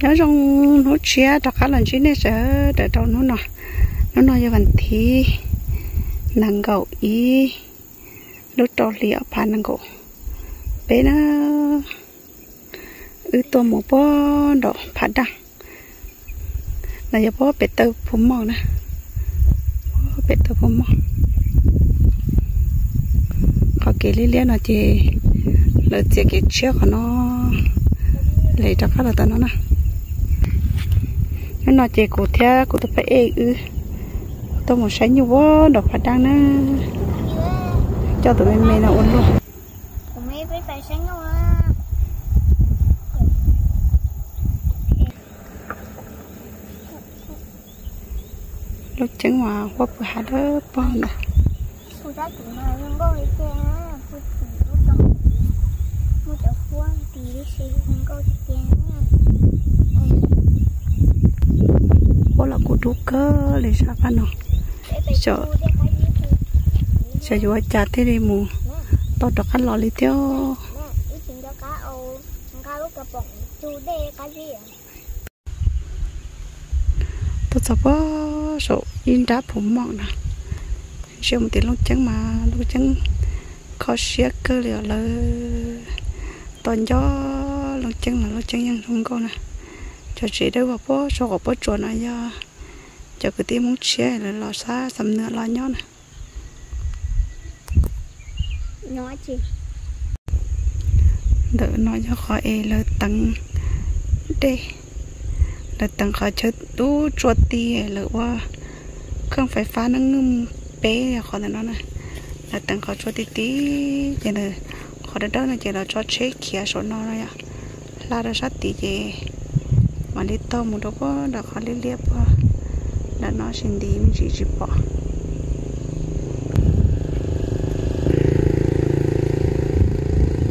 Nyob zoo hnub tshiab rov qab los ntsib nej sawv daws rau hnub no. Hnub no yog vas thib nees nkaum ib lub rau hli ob phav nees nkaum peb na. Wb tuaj mus puag nram Phav Daj, no yog puag pem taw Phu Moj na, puag pem taw Phu Moj. Qhov kev liab liab no ces lawv txiav kev tshiab qhov no, lawv rov qab los tom no na. Hnub no ces kuv thiab kuv tus phab ej wb tuaj mus saib nyuj puag nram Phav Daj na, coj tus me me no ua luaj. Lub ceeb mas huab pw hav dawb paug ntawd. Huab los kuj dub kawg li sab pab no. Xyov yuav ua cas thiaj li mus tau rov qab los li thiab. Tuaj txog puag saum ib nrab Phu Moj na. Ntsia mus tim Looj Ceeb mas Looj Ceeb kho siab kawg li os lawv. Tos nco Looj Ceeb los Looj Ceeb yeej zoo nkauj na. Cov tsev dawb vog puag saum qaum pob tsuas no yog cov kwv tij Hmoob tshiab lawv los sab Xam Nuam los nyob na. Ntawm no yog qhov es lawv teev dej, lawv teev qhov chaw tub tsua ti, lawv ua kheej fais fab neej nyoog peb yog qhov ntawm no na. Lawv teev qhov tsua ti ti ces ntawm qhov dawb dawb no ces lawv tso tsheb khiav saum no no yom, hla rau sab tid ces mam li taug mus rau puag nram qhov liab liab puag nram no, sis nti me ntsis tsis pom.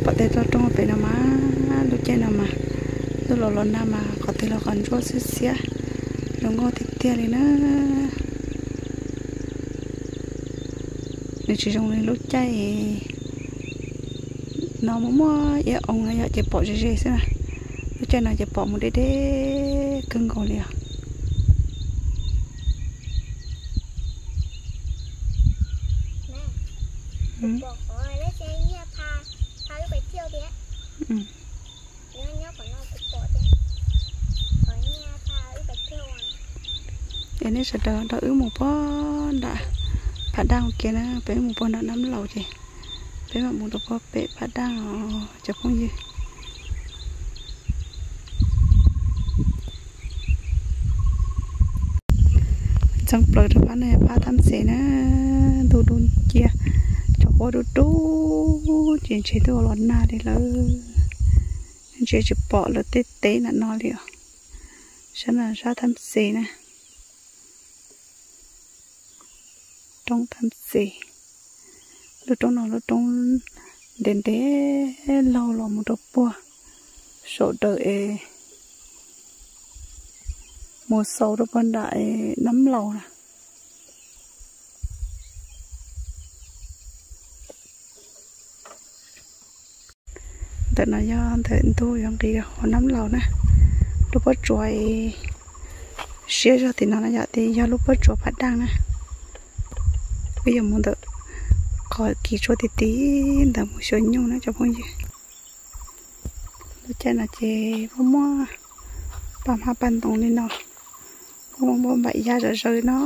Pom tej toj roob pem no mas, lub caij no mas, lub los los nag mas qhov twg los qhov ntsuab xiab xiab, zoo nkauj tiag tiag li na. Nws tsis zoo li lub caij no muaj muaj iab oo no yom, ces pom ze ze xwb na. Lub caij no ces pom mus deb deb kawg nkaus li os. Es nej sawv daws nrog wb mus puag nram Phav Daj ua ke na, peb mus puag nram Nab Laus ces peb mam mus rau puag pem Phav Daj os cov phooj ywg. Txheeb plaws rau phab no, phab Thab Xes na, ntuj dub nciab, cov huab dub dub ces ntshe twb ua los nag li lawm, ntshe tsis pom lawv tej teb nram no li os. Sab no sab Thab Xes na. Roob Thab Xes, lub roob no lub roob ntev ntev laug los mus rau puag saum daws es mus xaus rau puag nram Nab Laus na. Ntawm no yog ntawm ntug yuav nqis rau hauv Nab Laus na. Lub pob tsuas siab zog tim no no yom, ces yog lub pob tsuas Phav Daj na. Wb yuav mus ntawm qhov kis tsua ti ti ntawd mus xyuas nyuj na cov phooj ywg. Lub caij no ces muaj muaj paj hmab paj ntoo li no, muaj muaj npaim ya zom zaws no.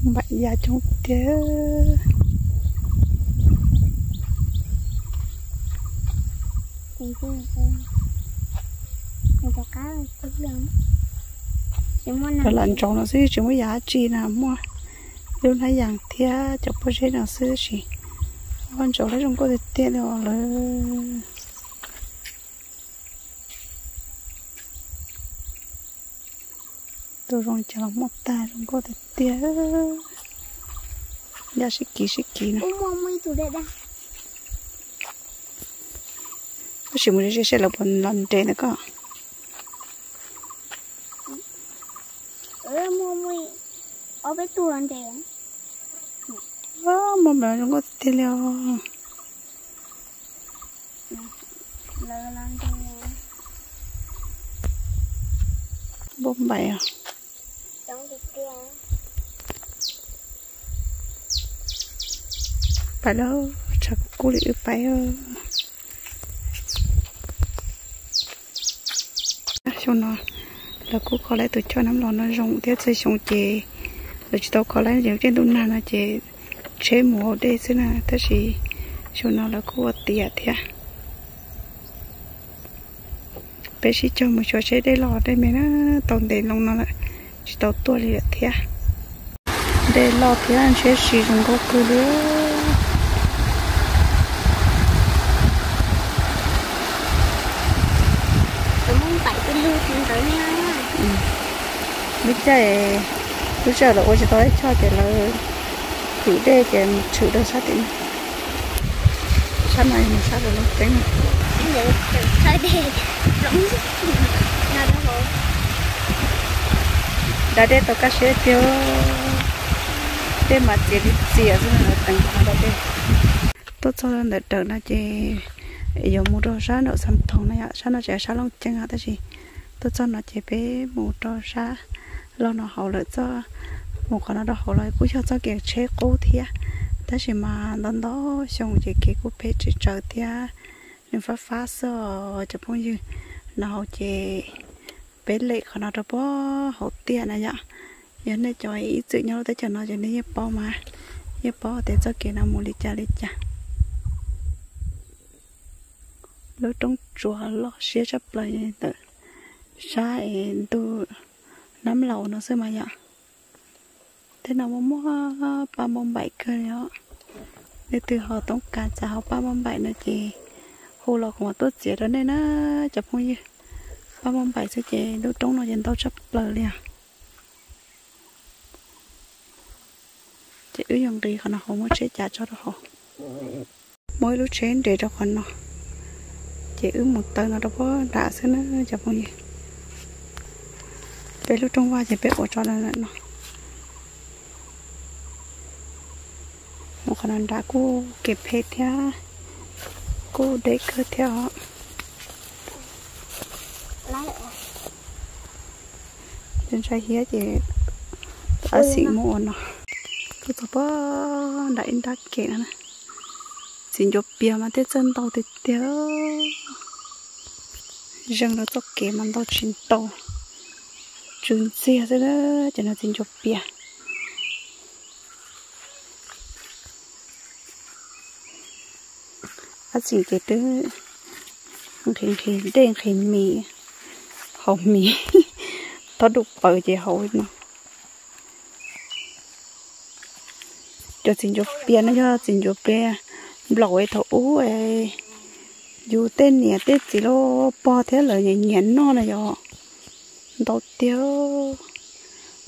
Npaim ya coob tiag. Lawv lam ntsaus no xwb tsis muaj yam dab tsi na, muaj lub hnab yas thiab cov pob zeb no xwb tab sis ntsaus lawv zoo nkauj tiag tiag li os lawv. Tus zoo cas los muaj tag, zoo nkauj tiag tiag. Ya sib kis sib kis no. Koj sim mus ze ze seb lawv puas los nres ntawm koj. Ob peb tug los nres. Muaj npaim zoo nkauj tiag tiag li os. Npauj npaim os. Pais lawm, tshav kub kub li wb pais. Xyoo no lawv kuj kho lawv tus choj nab los no zoo thiab, txhua xyoo ces lawv tsis tau kho lawm, ces tej ntuj nag no ces tsheb mus hauv dej xwb na, tab sis xyoo no lawv kuj ua tiav thiab. Peb sib cog mus xyuas seb dej loj dej me na, tau ntev loo no lawm tsis tau tuaj li lawm thiab. Dej loj thiab ntshiab si zoo nkauj kawg li. Lub caij, lub sij hawm lawv ua tsis tau ib choj ces lawv hwm dej ces tshwm rau sab tim no. Sab no yog sab rau lub ceeb. Da dej tau kaj siab tiag, dej mas txias li txias xwb, lawv teev qhov da dej. Tuaj txog ntawm dawm no ces yuav mus rau sab nraum Xam Thoos no yom, sab no tseem sab Looj Ceeb os, tab sis tuaj txog no ces peb mus rau sab loj no hauv lawm, txoj mus qhov no rau hauv los kuj yog txoj kev tsheb qub thiab, tab sis mas ntau ntau xyoo ces kev kuj phem tsis tsawv thiab, nws fab fab xwb os cov phooj ywg. No hauv ces peb lem qhov no rau puag hauv tiag na yom. Yog nej cov ib txwm nyob lub teb chaws no ces nej yeej paub mas, yeej paub tias txoj kev no mus li cas li cas. Lub roob tsuas loj siab tshaj plaws ntawm sab es ntuj Nab Laus no xwb mas yom. Tej no muaj muaj paj npauj npaim kawg li os. Leej twg ho toob kas txav hauv paj npauj npaim no ces hu los kuv mam tuaj txiav rau nej na cov phooj ywg. Paj npauj npaim xwb ces lub roob no ces ntau tshaj plaws li os. Ces wb yuav nqis qhov no hauv, muab tsheb cav tso rau hauv. Muaj ib lub tsheb nres rau qhov no, ces wb mus taw no rau puag nram xwb na cov phooj ywg. Peb lub rooj vag ces peb ua tso lawm no. Mus qhov no nram kuj kev phem thiab, kuj deb kawg thiab os. Ntshai hiab ces ab xim muab ua no. Tuaj txog puag nram ib nrab kev no na. Txiv ncuav pias mas tej txawj ntau tiag tiag. Zeeg rau txoj kev mas ntau tsis ntau, tsw ntxiag xwb ces no txiv ncuav pias. Ab txim ces twb nqhis nqhis dej nqhis mis, haus mis, thaub dum paws ces haus no. Cov txiv ncuav pias no yog txiv ncuav pias nplaum es thaum ub yus tej niam tej txiv lawv pog thiab lawv nyiam nyiam noj na yom. Ntau tiag.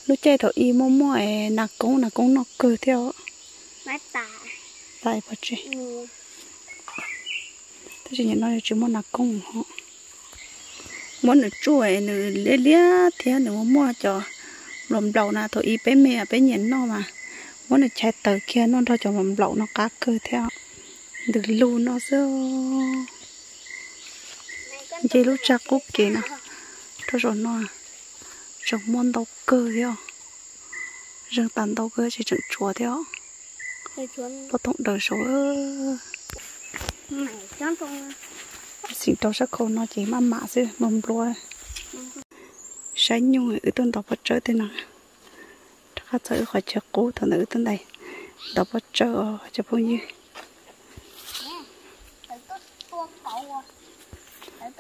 Lub caij thaum ub muaj muaj nas koob, nas koob noj kawg thiab os. Tab sis nim no tsis muaj nas koob ho. Muab nws tsuj nws liab liab thiab nws muaj muaj cov nplaum nplaum na, thaum ub peb me peb nyiam noj mas muab nws chais taws kiag noj nrog cov nplaum nplaum no qab kawg thiab. Ntws lug no xwb. Nce lub tsag qub kev no rau saum no tseem muaj ntau kawg thiab. Zeeg tas ntau kawg tseem tshuav thiab. Pov thooj daws saud. Xim rau sab khau no ces maj mam xwb, nplua nplua. Saib nyuj, wb tuaj ntov pob tsawb tej no. Rov qab txog wb qhov chaw qub thaum ntawd wb tuaj ntov pob tsawb os cov phooj ywg.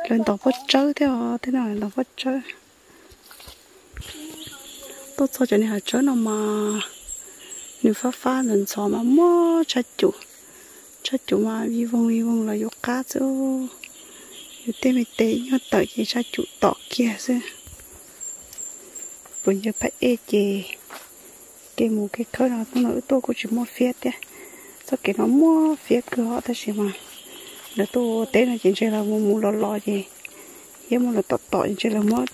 Lawv ntov pob tsawb thiab os, tej no lawv ntov pob tsawb. Tuaj txog cov niag hav tsawb no mas nws fab fab ntxhov ntxhov mas muaj tshaj cum, tshaj cum mas vij voog vij voog los yus qab xwb. Yus tej me tes nyuag tawm ces tshaj cum tom kiag xwb. Puas ntshai phab ej ces kev mus kev khawb no hnub no wb tuaj kuj tsis muaj fiab thiab. Txoj kev no muaj fiab kawg os tab sis mas lawv tuaj ua teb no ces ntshe lawv mus mus los los ces thiab muaj lawv tom tom ces ntshe lawv muab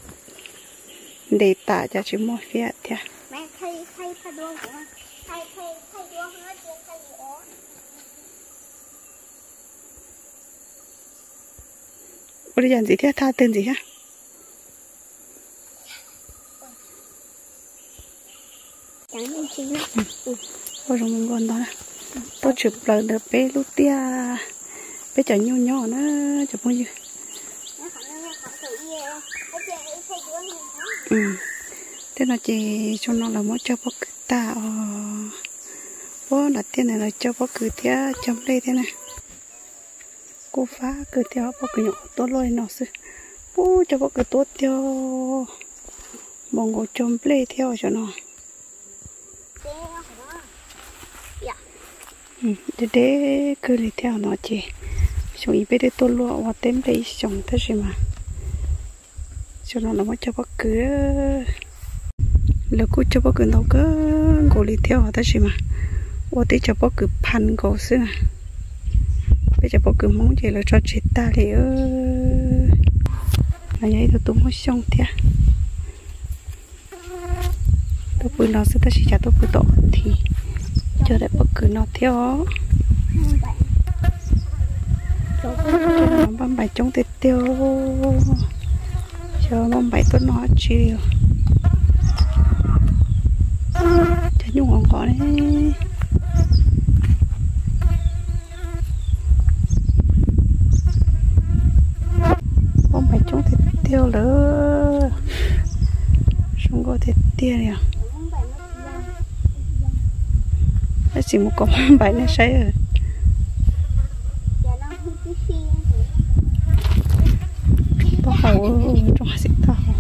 ntes tas cas tsis muaj fiab thiab. Ua li cas ntxiv thiab, thaj twg ntxiv thiab? Ua zoo nkauj ntau, tuaj tshwm plaws ntawm peb lub tiaj, peb cov nyuj nyob na cov phooj ywg. Tej no ces xyoo no lawv muab cog pob kws tag os. Puag nram tiaj ntawd lawv cog pob kws thiab cog nplej thiab na. Kuj fab kawg thiab, pob kws nyuam qhuav tuab luaj li no xwb. Ub, cog pob kws tuab tiag, npaum nkaus cog nplej thiab xyoo no. Deb deb kawg li thiab no ces xyoo ib peb twb tuaj luaj ua teb nplej ib xyoos tab sis mas xyoo no lawv muab cog pob kws. Lawv kuj cog pob kws ntau kawg nkaus li thiab os tab sis mas ua tib cov pob kws phan nkaus xwb na. Peb cov pob kws Hmoob ces lawv tso tseg tag li. No yog ib tug tub Hmoob Xyooj thiab. Tuaj pw no xwb tab sis cas tuaj pw tau thiab. Cog daim pob kws no thiab os. Npaj npaim coob tiag tiag. Xyov npaj npaim tuaj noj dab tsi li. Cov nyuj nqos nqos ne. Npaj npaim coob tiag tiag lawm. Zoo nkauj tiag tiag li os. Tab sis mus kom npaj npaim nej saib. Taub hau, rooj xim taub hau.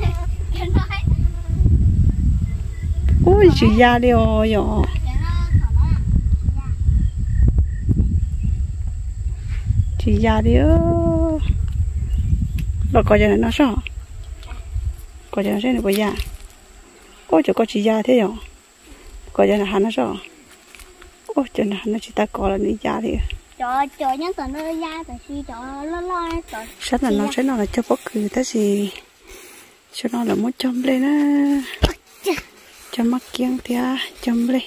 Ub, tsis ya li os yom. Tsis ya li. Los kov cov no soj. Kov cov no seb nws puas ya. Ub, cov ko tsis ya thiab yom. Kov cov no hav no soj. Ub, cov no hav no tsis tas kov los nws ya li. Sab nram no saib no lawv cog pob kws tab sis xyoo no lawv muab cog nplej na. Cog maj kiab thiab cog nplej.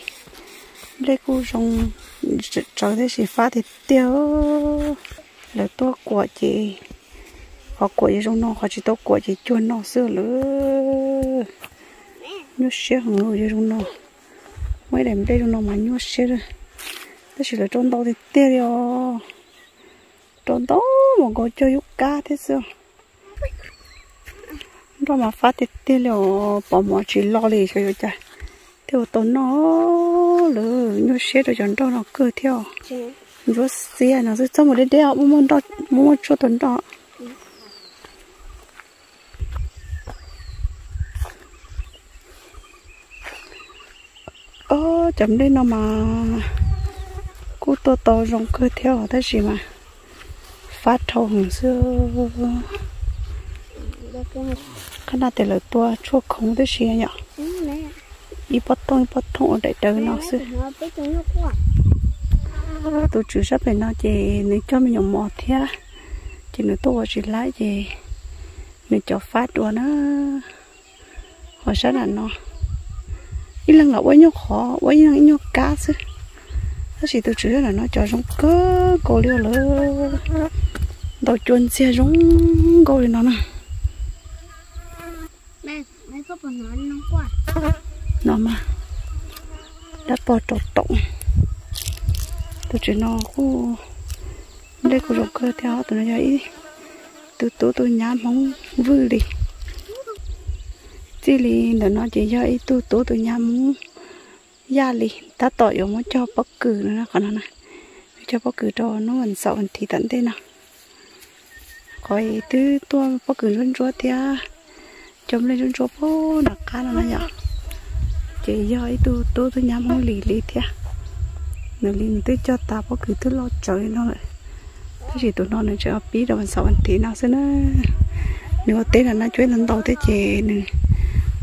Nplej kuj zoo tsawv thiab sis fab tiag tiag. Lawv tuaj kuam ces qhov kuam yog zoo no, qhov tsis tau kuam ces cuag no xwb lawm. Nyuaj siab heev yog zoo no. Muaj ib daim nplej zoo no mas nyuaj siab lawm. Tab sis lawv rau ntau tiag tiag li os. Rau ntau mas nkaus cog yub kab thiab xwb. Nroj mas fab tiag tiag li os, pov mov tsis loj li xyov yuav cas thiaj ua tau noj lawm. Nyuaj siab rau cov nroj no kawg thiab. Ntsuab xiab no xwb, txhob mus deb deb, muaj muaj tshuaj tau nroj. Ob, cov nplej no mas kuj tuaj tau zoo kawg thiab os tab sis mas fab dhau heev xwb. Qhov no tias lawv tua tshuaj khoov tib si yom. Ib pob thooj ib pob thooj ua daim daws no xwb. Tus tswv sab pem no ces nws coj me nyuam mos thiab, ces nws tuaj ua tsis laib ces nws cov fab dua na. Ho sab nram no, ib leeg los ua ib nyuag qhov, ua ib leeg ib nyuag kab xwb. Tab sis tus tswv sab nram no cov zoo kawg nkaus li lawm, ntaus cua ntxiag zoo nkauj li no na. No mas, dab pog rau toom. Tus tswv no kuj nplej kuj zoo kawg thiab, tus no yog ib tug tub tub nyab Hmoob Vwj li. Txij li ntawm no ces yog ib tug tub tus nyab Hmoob Yaj li, tab tom yuav muab cog pob kws no, qhov no na, yuav cog pob kws rau hnub vas xaum vas thiv tom ntej no. Qhov twb tuaj pob kws ntsuab ntsuab thiab cov nplej ntsuab ntsuab puag nram qab no na yom. Ces yog ib tug tub tub nyab Hmoob Lis li thiab. Nws li nws twb cog tas pob kws twb loj tsawv li no lawm, tab sis tus no nws tseem pib rau vas xaum vas thiv no xwb na. Nws ua teb nram no cuab ntau ntau thiab ces nws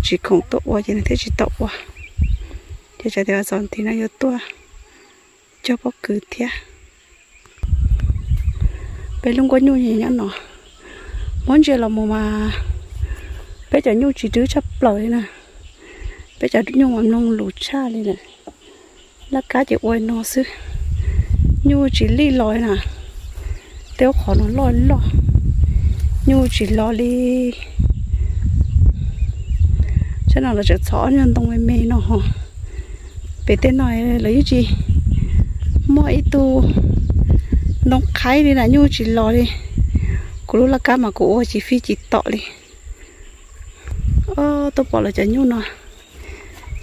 tsis khoom tuaj ua ces nws thiaj tsis tau ua. Ces tsam tias vas xaum vas thiv no yuav tuaj cog pob kws thiab. Peb lub nkuaj nyuj nyob no, muab ntsia los mus mas peb cov nyuj tsis dwb tshaj plaws li na. Peb cov nyuj mas mloog lus tshaj li lawm. Laj kab ces ua no xwb, nyuj tsis lij los na. Tej qhov no loj loj, nyuj tsis los li. Tsam no lawv tseem txhom ob nyuag ntoo me me no ho. Pem tej no lawv yeej tsis muaj ib tug ntoo qhaib li na, nyuj tsis los li. Kuv lub laj kab mas kuv ua tsis fij tsis tom li. Tuaj pom lawv cov nyuj no,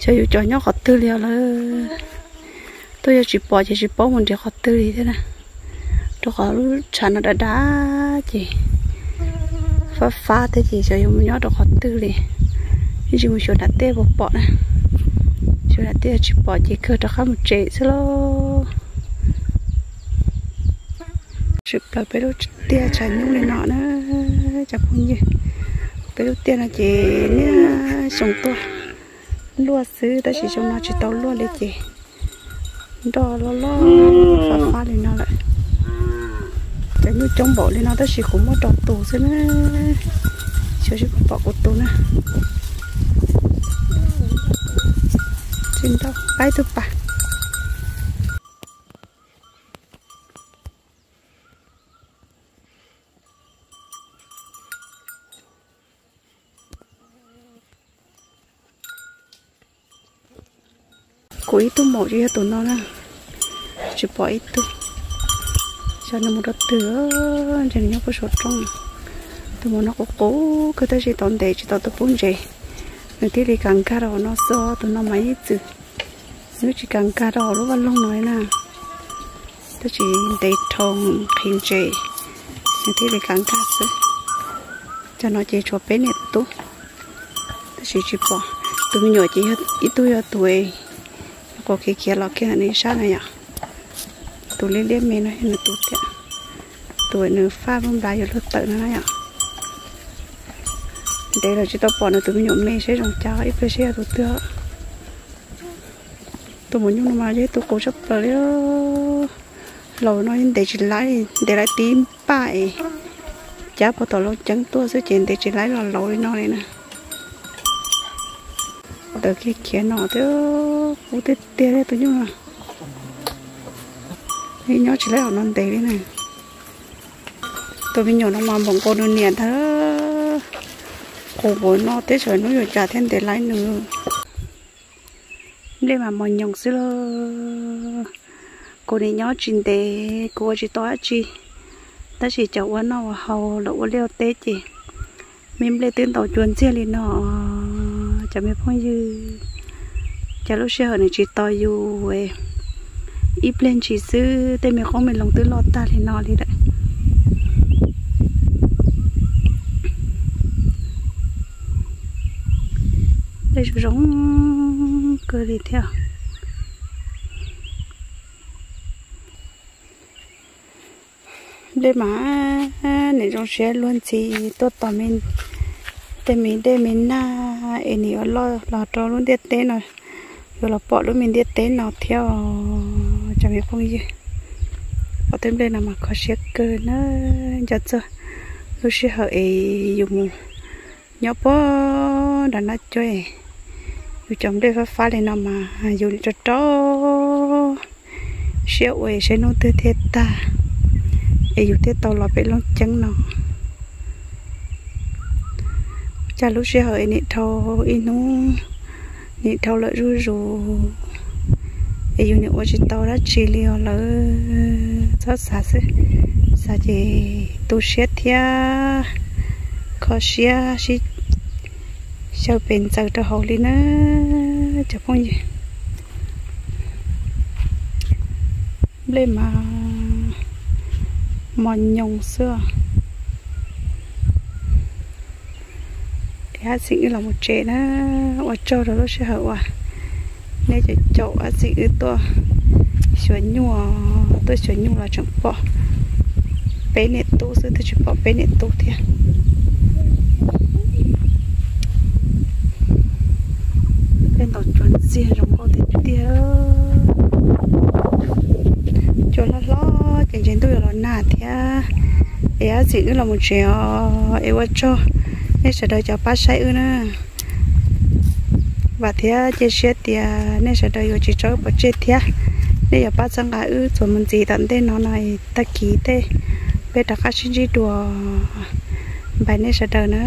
xyov yus cov nyob qhov twg li os lawm. Tuaj yog tsis pom ces tsis paub mus nrhiav qhov twg li thiab na. Rau qhov lub tshav no dav dav ces fab fab thiab ces xyov yuav mus nyob rau qhov twg li. Yeej tsis mus xyuas nram tej puas pom na. Xyuas nram tej tsis pom ces kawg rov qab mus tsev xwb lauj. Tshwm plaws peb lub tiaj tshav nyuj li no na cov phooj ywg. Peb lub tiaj no ces niaj xyoo tuaj luaj xwb tab sis xyoo no tsis tau luaj li ces nroj loj loj fab fab li no lawm. Cov nyuj coob npaum li no tab sis kuv muab rau tus xwb na. Xyov tsis pom kuv tus na. Tsis nroj, qaib tug pas. Kuv ib tug maum tsis yog tus no na, tsis pom ib tug. Xyov nws mus rau twg, ntshe nws nyob puag saum roob. Tus maum no qub qub kawg tab sis tau ntev tsis tau tuaj pub ntses, nws thiaj li kav nkag rau hauv no xwb. Tus no mas ib txwm nws tsis kav nkag rau hauv lub vaj loog no li na, tab sis ntev dhau nqhis ntses nws thiaj li kav nkag xwb. Cov no ces tshuav peb niam tub, tab sis tsis pom. Tus me nyuam ces ib tug yog tus nyuam qhuav khiav khiav los kiag ntawm nws sab na yom. Tus liab liab me no yog nws tus thiab, tus nws faj lub nplai yuav luag tawm no na yom. Ntev lawm tsis tau pom nws tus me nyuam me seb zoo cas, ib pliag seb yog tus twg. Tus maum nyuj no mas yog ib tug qus tshaj plaws li. Laus no ntev tsis laib, ntev laib tib npaj es cab puag tom Looj Ceeb tuaj xwb ces ntev tsis laib los laus li no li na. Ntawd khiav khiav no thiab, qub tiag tiag li tus nyuj no. Nyob tsis laib hauv no ntev li na. Tus me nyuam no mas npaum nkaus nws niam ntag. Qus npaum no teb chaws hnub yuav cas thiaj ntev laib nws. Nplej mas mos nyoos xwb lauj. Kuv nim nyob tsis ntev kuv ua tsis tau dab tsi, tab sis cov ua noj ua haus los ua liaj ua teb ces me nplej twb ntaus cua ntxiag li no. Cov me phooj ywg, cas lub sij hawm nws tsis tos yus, ib pliag ntshis xwb tej me qoob me loo twb loj tag li no li lawm. Nplej zoo zoo kawg li thiab. Nplej mas nim zoo siab luag ntxhi tuaj tos tej me dej me nag es nim yuav loj los rau lub ntiaj teb no, yuav los pom lub me ntiaj teb no thiab os cov me phooj ywg. Pom tej nplej no mas kho siab kawg na. Nco txog lub sij hawm es yus mus nyob puag nram Naj Cuab, yus cov nplej fab fab li no mas yus rau rau siab ua saib hnub twg thiaj tag es yus thiaj tau los pem Looj Ceeb no. Cas lub sij hawm es nim dhau ib hnub, nim dhau lawm zuj zus es yus nim ua tsis tau dab tsi li os lawm. Txhob xav xwb, xav ces tu siab thiab kho siab sib xyaw pes ntxaws rau hauv li na cov phooj ywg. Nplej mas mos nyoos xwb. Es ab txhim wb los mus tsev na, ua tsaug rau lub sij hawm uas nej caum caum ab txhim wb tuaj xyuas nyuj, tuaj xyuas nyuj los tseem pom peb niam tub xwb twb tsis pom peb niam tub thiab. Peb ntaus cua ntxiag zoo nkauj tiag tiag. Cua hlob hlob ces ntshe ntuj yuav los nag thiab. Es ab txhim wb los mus tsev os, es ua tsaug nej sawv daws cov pab saib wb na. Vam thiab cia siab tias nej sawv daws yuav tsis tso wb pov tseg thiab. Nej yuav pab txhawb nqa wb txuas mus ntxiv tom ntej no no, tag kis tej peb rov qab sib ntsib dua. Npais nej sawv daws na.